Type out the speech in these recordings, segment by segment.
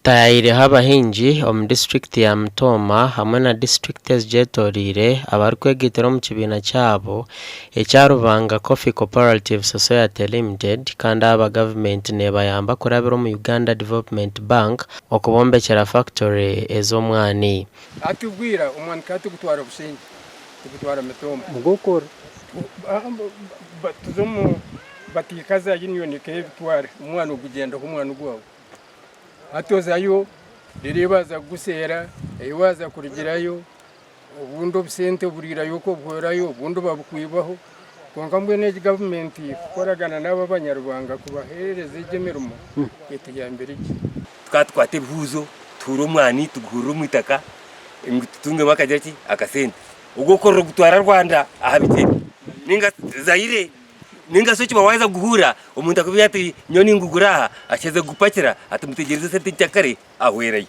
Tutaayayireho abahingi omu disiturikiti ya Mitooma hamwe na disiturikiti ezigyetoreire abarikwegaitira omu kibiina kyabo ekya Rubanga Coffee Cooperative Society Limited kandi aba gavumenti nebayamba kurabira omu Uganda Development Bank okubombekyera fakitori ez'omwani. Hati bwira omwani tukaba tugutwara Bushenyi, tugutwara Mitooma. Mugukora. Tuza omu batiika za union ekebitwara omwani ogugyendaho omwani gwawe. Hati ozayo reero ei baaza kuguseera, ei waaza kurugirayo, obundi obusente oburiirayo okobuhwerayo, obundi babukwibaho. Kwonka mbwenu egi gavumenti kukoragana n'abo abanyarubanga kubaheereza egi emirimo etuyambire gye. Tukaba tukwata ebihuuzo tuhuura omwani tuguhuurira omu itaka ngu tutungemu akagira ki akasente. Ogwo okorora ogutwara Rwanda aha bigyere ninga Zaire. Nainga shi okiba waaheza kuguhuura, omuntu akubwira ati, Nyowe ningugura aha, akiheza kugupakira ati, Mutegyereze esente nkyakare, ahwerayo.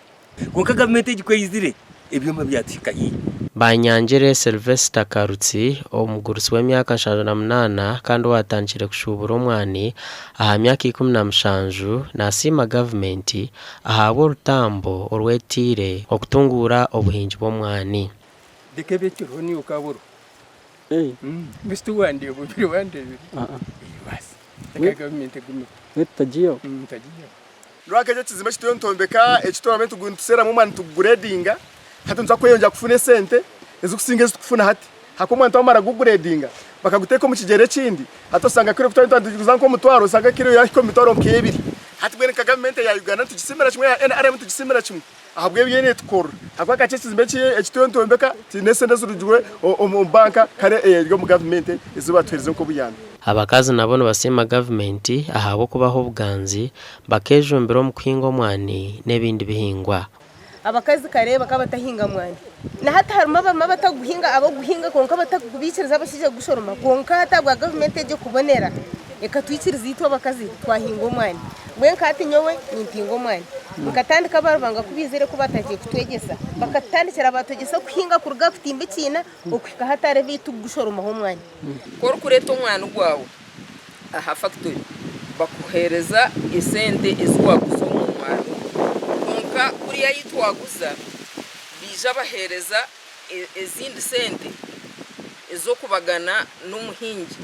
Kwonka gavumenti egi ku eizire, ebyoma byatuhika haihi. Banyangire Sylvester Karutsi, omugurusi w'emyaka 78 kandi owatandikire kushuubura omwani aha myaka 17 nasiima gavumenti ahabw'orutambo orwetaire okutunguura obuhingi bw'omwani. Reka ebe ekiriho naiwe okaba oriho. Mbwenu tiwandeeba obire wandeebire? Baasi reka gavumenti egumeho. Beitu tagiihaho? Tagiihaho. Lwaki ekyo ekizimbe eki turiyo nitwombeka eki turabe nituseeramu omwani nituguredinga hati nituza kweyongyera kufuna esente ezikusinga ezi tukufuna hati ahakuba omwani twamara kuguguredinga bakaguteeka omu kigyera ekindi hati osanga kiro ku twaba nituguza nk'omutwaro osanga kiro yahika omu mitwaro nk'ebiri hati mbwenu nka gavumenti eya Uganda nitugisiimira kimwe eya NRM nitugisiimira kimwe Ahabw'ebi netukorera ahabw'okuba kakye ekizimbe eki turiyo nitwombeka kiine esente ezirugirwe omu banka kare eri omu gavumenti ezi batuherize nk'obuyambi. Abakazi nabo nibasiima gavumenti ahabw'okubaha obuganzi bakejumbira omu kuhinga omwani n'ebindi bihingwa. Abakazi kare bakaba batahinga mwani. Na hati harimu abamwe abataguhinga, abaguhinga kwonka batakubiikiriza abashaija kugushoroma. Kwonka hati ahabwa gavumenti egyo kubonera, ekatwikiriza itwe abakazi twahinga omwani. Mbwenu nka hati nyowe nimpinga omwani. Nkatandika abaarubanga ku baizire ku baatandikire kutwegyesa, bakatutandikira baatwegyesa okuhinga kuruga aha kutimba ekiina okuhika hati ahari ebi turikugushoromaho omwani. Ku orikureeta omwani gwawe aha fakitori bakuheereza esente ezi waaguza omu mwani ogwo. Kwonka kuriya ahu twaguza baija baheereza ezindi sente ez'okubagana n'omuhingi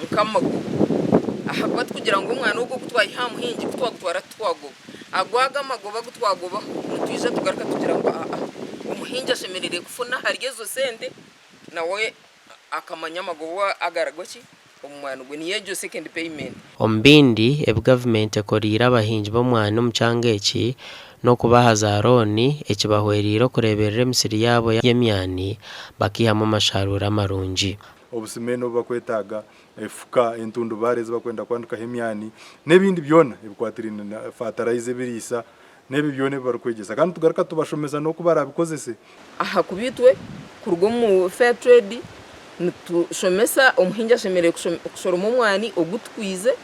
nk'amagoba ahakuba tikugira ngu omwani ogwo ogu twayiha aha muhingi ku twagutwara titwagoba. Ago ago amagoba agu twagobaho nitwija tugaruka tugira ngu aa omuhingi ashemereire kufuna ahari ezo sente nawe akamanya amagoba agaragwa ki omu mwani gwe niyo egyo second payment. Omu bindi ebi gavumenti ekoreire abahingi b'omwani omu kyanga eki n'okubaha za looni ekibahwereire okureeberera emisiri yaabo y'emyani bakaihamu amasharuura amarungi. Obusimeeni obu bakwetaaga, efuka, entundubaare ezi bakwenda kwanikaho emyani n'ebindi byona ebikwatiraine na fatarayiza, ebiriisa n'ebyo byona ebi barikwegyesa. Kandi nitugaruka tubashomesa n'oku baraabikozese. Ahakuba itwe kuruga omu Fair Trade nitushomesa omuhingi ashemereire kushoroma omwani ogutukwize,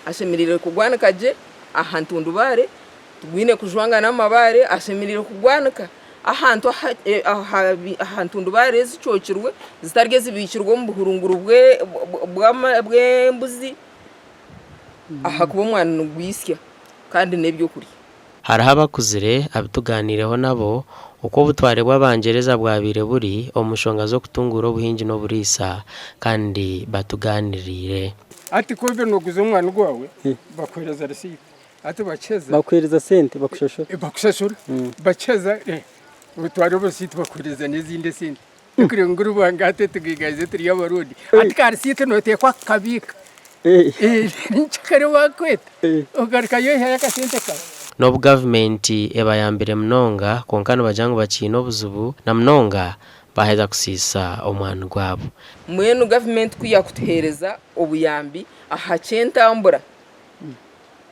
ashemereire kugwanika gye aha ntundubaare, tigwine kujwanga n'amabaare, ashemereire kugwanika ahantu aha ntundubaare ezicookirwe zitari ezibiikirwe omu buhurunguru bw'embuzi ahakuba omwani nigwisya kandi n'ebyokurya. Hariho abakuzire abu tugaaniireho nabo oku obutware bw'Abangyereza bwabaire buri omu nshonga z'okutunguura obuhingi n'oburiisa kandi batugaaniriire. Hati ku obaire nooguza omwani gwawe, bakuheereza risiiti. Hati bakiheza. Bakuheereza sente bakushashura. Bakushashura. Bakiheza otwara obusiiti bakuheereza n'ezindi esente. Tikureba ngu Ruhanga hati etugaigahize turi Abarundi. Hati ka risiiti nooteekwa kukabiika. Nikyo kare waakweta ogarukayo oihayo akasente kaawe. N'obu gavumenti ebayambire munonga kwonka nibagira ngu bakiine obuzibu na munonga baaheza kusiisa omwani gwabo. Mbwenu gavumenti ku yaakutuheereza obuyambi aha ky'entambura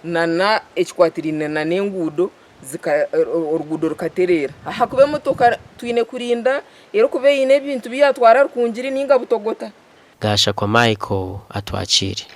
nana ekikwatiraine nana enguudo oruguudo rukatereera ahakuba emotoka twine kurinda erikuba eine ebintu bi yaatwara Rukungiri nainga Butogota. Gashakwa Michael atwakiire.